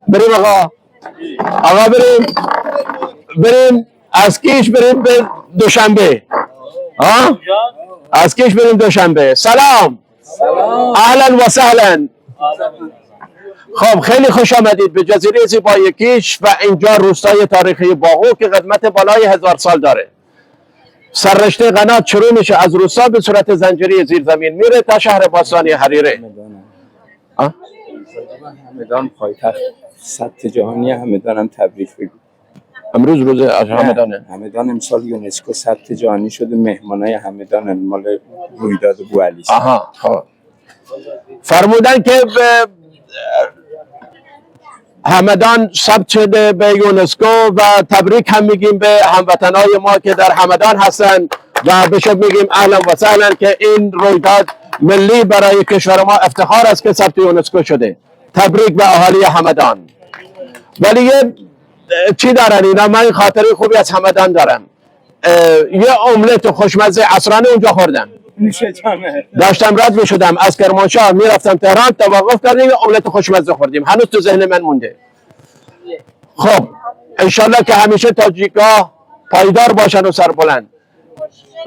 بریم آقا، آقا، بریم، بریم. از کیش بریم به دوشنبه ها، از کیش بریم دوشنبه. سلام، اهلا و سهلا. خب، خیلی خوش آمدید به جزیره زیبای کیش و اینجا روستای تاریخی باغو که قدمت بالای 1000 سال داره. سررشته قنات شروع میشه از روستا، به صورت زنجیره زیر زمین میره تا شهر باستانی حریره. آه؟ همدان پایتخت ثبت جهانی همدان هم تبریک بگو. امروز روز همدانه. همدان امسال یونسکو ثبت جهانی شده. مهمانای همدان مال رویداد بوعلی. آها، خب، فرمودن که به همدان ثبت شده به یونسکو و تبریک هم میگیم به هموطنای ما که در همدان هستن و بهشون میگیم اهلا و سهلا که این رویداد ملی برای کشور ما افتخار است که ثبت یونسکو شده. تبریک به اهالی همدان. ولی یه چی دارن اینا، من این خاطره خوبی از همدان دارم. یه املت خوشمزه عصرانه اونجا خوردم. داشتم رد می شدم، از کرمانشاه میرفتم تهران، توقف کردیم، یه املت خوشمزه خوردیم، هنوز تو ذهن من مونده. خب، انشالله که همیشه تاجیکا پایدار باشن و سربلند.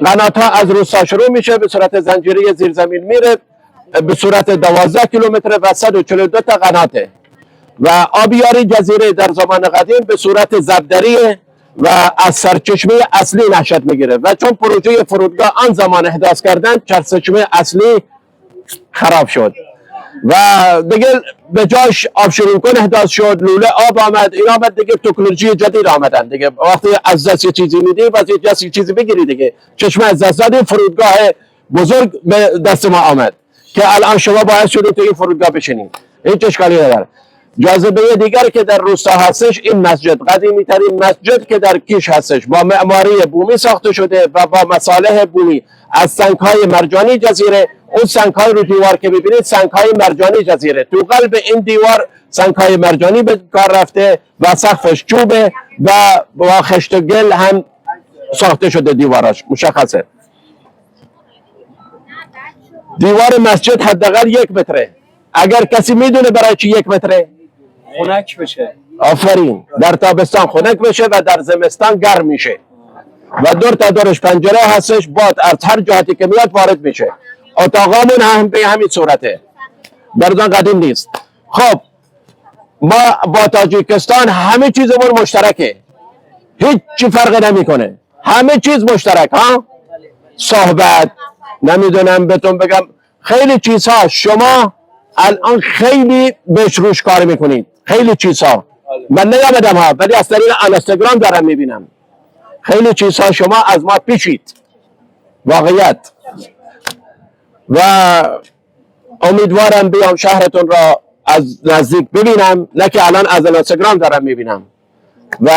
قنات ها از روستا شروع میشه، به صورت زنجیره زیرزمین میره، به صورت 12 کیلومتر و 142 تا قناته و آبیاری جزیره در زمان قدیم به صورت ضربدریه و از سرچشمه اصلی نشأت میگیره و چون پروژه فرودگاه آن زمان احداث کردن، سرچشمه اصلی خراب شد و دیگه به جاش آب شیرین کن احداث شد، لوله آب آمد، این آمد، دیگه تکنولوژی جدید آمدن. دیگه وقتی از دست یه چیزی میدی، باید یه چیزی بگیری. دیگه چشمه از دست دادیم، فرودگاه بزرگ به دست ما آمد که الان شما باید شده تو این فرودگاه بشینید. هیچ اشکالی نداره. جاذبه دیگر که در روستا هستش، این مسجد، قدیمی ترین مسجد که در کیش هستش، با معماری بومی ساخته شده و با مصالح بومی از سنگ های مرجانی جزیره. اون سنگ های رو دیوار که ببینید، سنگ های مرجانی جزیره. تو قلب این دیوار سنگ های مرجانی به کار رفته و سقفش چوبه و با خشت و گل هم ساخته شده. دیواراش مشخصه. دیوار مسجد حداقل 1 متره. اگر کسی میدونه برای چی 1 متره؟ خنک بشه. آفرین، در تابستان خنک بشه و در زمستان گرم میشه و دور تا دورش پنجره هستش، باد از هر جهتی که میاد وارد میشه. اتاقامون هم به همین صورته، در قدیم نیست. خب، ما با تاجیکستان همه چیزمون مشترکه، هیچ فرق نمیکنه، همه چیز مشترک ها. صحبت، نمیدونم بهتون بگم، خیلی چیزها شما الان خیلی بهش روش کار میکنید. خیلی چیزها من نیامدم ها، ولی از طریق اینستاگرام دارم میبینم، خیلی چیزها شما از ما پیشید واقعیت. و امیدوارم بیام شهرتون را از نزدیک ببینم، نه که الان از اینستاگرام دارم میبینم، و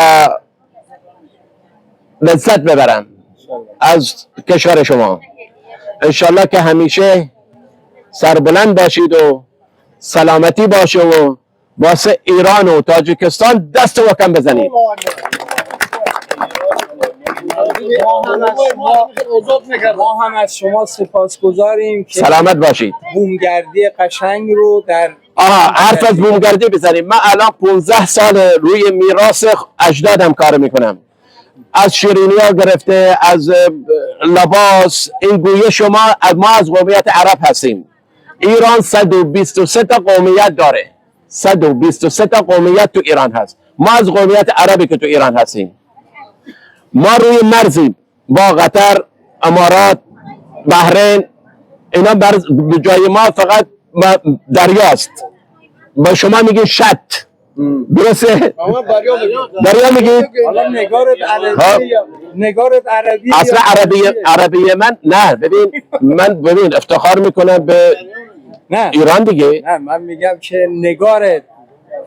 لذت ببرم از کشور شما. انشالله که همیشه سربلند باشید و سلامتی باشه و واسه ایران و تاجیکستان دست محکم بزنید. ما هم از شما سپاسگزاریم که سلامت باشید. بومگردی قشنگ رو در آها، حرف از بومگردی بزنیم. من الان 15 سال روی میراث اجدادم کار میکنم، از شیرینی ها گرفته، از لباس، این گویه شما. ما از قومیت عرب هستیم. ایران 123 تا قومیت داره، 123 تا قومیت تو ایران هست. ما از قومیت عربی که تو ایران هستیم. ما روی مرزیم با قطر، امارات، بحرین، اینا. بر جای ما فقط دریاست. با شما میگه شط، درسته؟ دریا میگی؟ حالا نگارت عربی یا نگارت عربی؟ اصلا عربی، عربی من نه. ببین، من ببین، افتخار میکنم به نه. ایران دیگه. نه، من میگم که نگارت،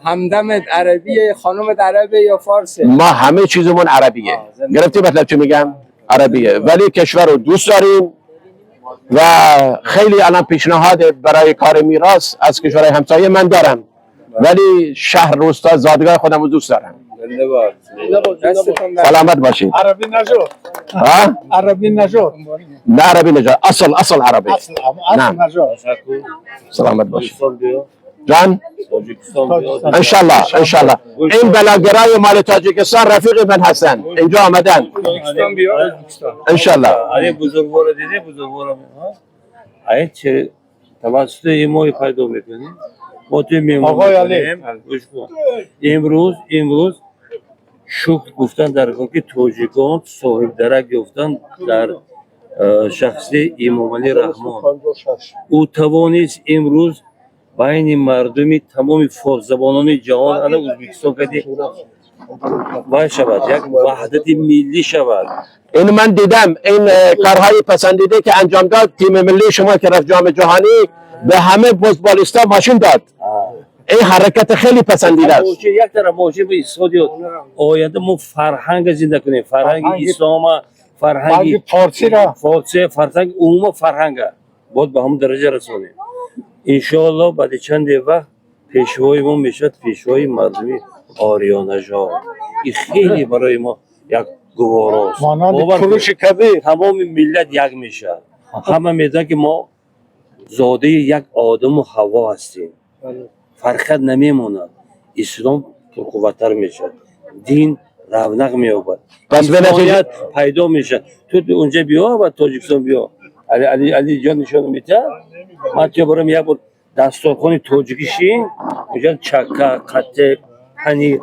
همدمت عربیه، خانومت عربه یا فارسه؟ ما همه چیزمون عربیه. گرفتی مطلب چی میگم؟ عربیه، ولی کشور رو دوست داریم و خیلی الان پیشنهاد برای کار میراث از کشورهای همسایه من دارم، ولی شهر، روستا، زادگاه خودم رو دوست دارم. زنده باد، دستتون درد. سلامت باشید. عربی نژاد. ها؟ عربی نژاد. نه، عربی نژاد، اصل اصل عربی. اصل اصل نعم. نژاد. سلامت باشید. جان؟ انشالله انشالله. این بلاگرای مال تاجیکستان رفیق من هستن، اینجا آمدن. تاجیکستان بیا، ازبکستان. انشالله. علی بزرگوار دیده بزرگوار ها این چه توسط ایموی پیدا میکنیم ما توی میمون آقای علی. می‌کنیم. گوش کن. امروز شکر گفتن در کار که تاجیکان صاحب درک یافتن در شخصی امام علی رحمان. او توانست امروز بین مردمی تمام فارس زبانان جهان انا ازبکستان کدی وای شود، یک وحدت ملی شود. این من دیدم این کارهای پسندیده که انجام داد. تیم ملی شما که رفت جام جهانی، به همه فوتبالیستا ماشین داد. این حرکت خیلی پسندیده است. باشه، یک طرف باشه به استفاده آینده ما فرهنگ زنده کنیم، فرهنگ فرهنگ- اسلام، فرهنگ فرهنگ فارسی را. فارسی، فرهنگ عموم، فرهنگ باید به هم درجه رسانیم. انشاءالله بعد چند وقت پیشوای ما میشد پیشوای مردمی آریان‌نژاد. این خیلی برای ما یک گواراست. مانند باور کنید. کوروش کبیر. تمام ملت یک میشه، همه میدن که ما زاده یک آدم و حوا هستیم. فرقت نمیموند. اسلام پرقوتتر میشه، دین رونق مییابد. پس به نتیجه- انسانیت پیدا میشه. تو اونجا بیا و تاجیکستان بیا، علی علی علی جان نشون میده. من تو برم یک بار دستورخونی تاجیکی شین، اونجا چکه، قطه، پنیر،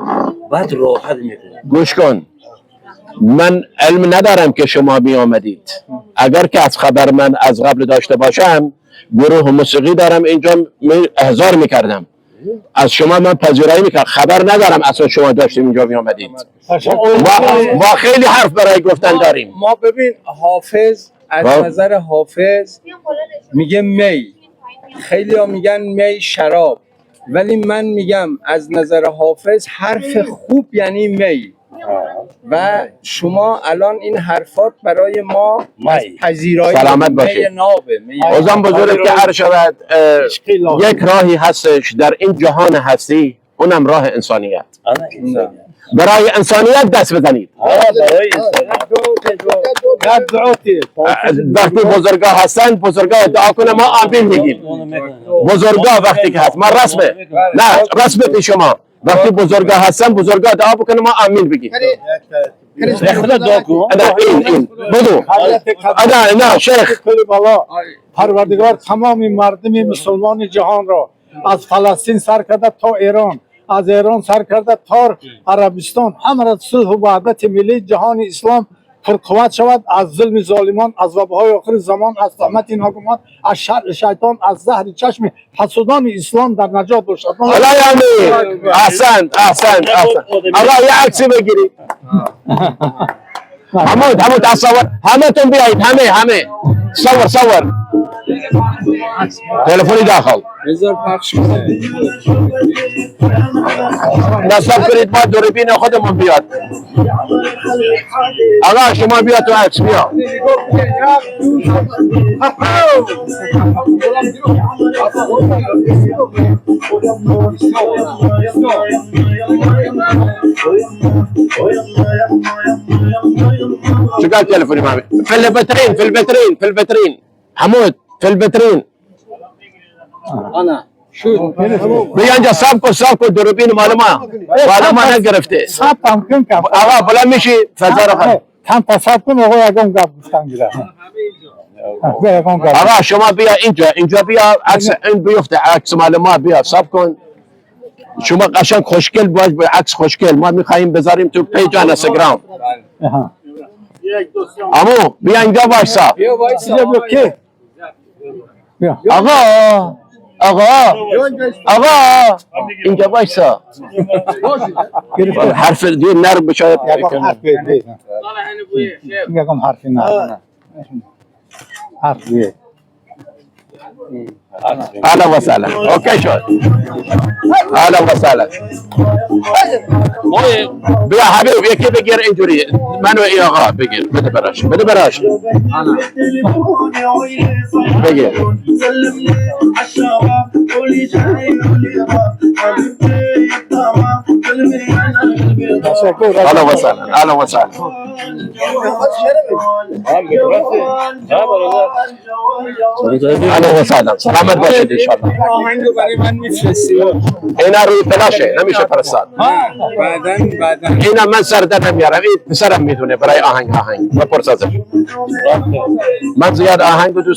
بعد راحت میکنه. گوش کن، من علم ندارم که شما می آمدید. اگر که از خبر من از قبل داشته باشم، گروه موسیقی دارم اینجا، می احضار میکردم از شما، من پذیرایی میکردم. خبر ندارم اصلا شما داشتیم اینجا می آمدید. ما خیلی حرف برای گفتن داریم. ما ببین، حافظ از نظر حافظ میگه می، خیلی ها میگن می شراب، ولی من میگم از نظر حافظ حرف خوب یعنی می و شما الان این حرفات برای ما از می. پذیرایی سلامت می باشید. نابه می. عرضم بزرگ که عرض شود، یک راهی هستش در این جهان هستی، اونم راه انسانیت. انا انسانیت. برای انسانیت دست بزنید. برای انسانیت. وقتی بزرگا هستن، بزرگا دعا کنه، ما آمین میگیم. بزرگا وقتی که هست، ما رسمه، نه رسم پیش شما، وقتی بزرگا هستن، بزرگا دعا بکنه، ما آمین بگیم. خدا دعا کن. نه، این بدو نه نه شیخ. کل بالا پروردگار تمام مردم مسلمان جهان را از فلسطین سر کرده تا ایران، از ایران سر کرده تا عربستان، همه را صلح و وحدت ملی جهان اسلام پرقوت شود، از ظلم ظالمان، از وباهای آخر زمان، از تهمت این حکومت، از شر شیطان، از زهر چشم حسودان اسلام در نجات باشد. الله آمین. احسنت احسنت احسنت. آقا یه عکسی بگیرید. حمود حمود تصور، همه تون بیایید، همه همه. صور صور. تلفنی داخل. بذار پخش کنه. نصب کنید، ما دوربین خودمون بیاد. آقا شما بیا تو عکس، بیا. شو قال تلفوني ما في البترين، في البترين، في البترين، حمود في البترين. انا شو بیا اینجا، صبر کن صبر کن، دوربین مال ما، مال ما نگرفته. صبر هم کن کم. آقا بلند میشی فضا رو خراب. تن تصب کن آقا، یکم گپ گفتن گیره. بیا یکم گپ. آقا شما بیا اینجا، اینجا بیا، عکس این بیفته، عکس مال ما. بیا صبر کن. شما قشنگ خوشگل باش به عکس خوشگل، ما میخواهیم بذاریم تو page اینستاگرام. آها. عمو بیا اینجا وایسا. بیا وایسا. اینجا بیا کی؟ بیا. آقا آقا آقا اینجا وایسا. گرفته. حرف دیگه نرم بشه. یکم حرف بده. یکم حرفی نه. حرف بیه. اهلا وسهلا. okay شد. اهلا وسهلا. بیا حبیب، یکی بگیر اینجوری، منو ای آقا بگیر، بده براش، بده براش، بگیر. تشکر. اهلا و سهلا، اهلا و سهلا. اهلا و سهلا، سلامت باشید انشالله. آهنگ رو برای من میفرستی؟ اینا روی فلاشه، نمیشه فرستاد. بعدا بعدا. اینا من سر در نمیارم، این پسرم میدونه برای آهنگ، آهنگ بپرس ازش. من زیاد آهنگ رو دوست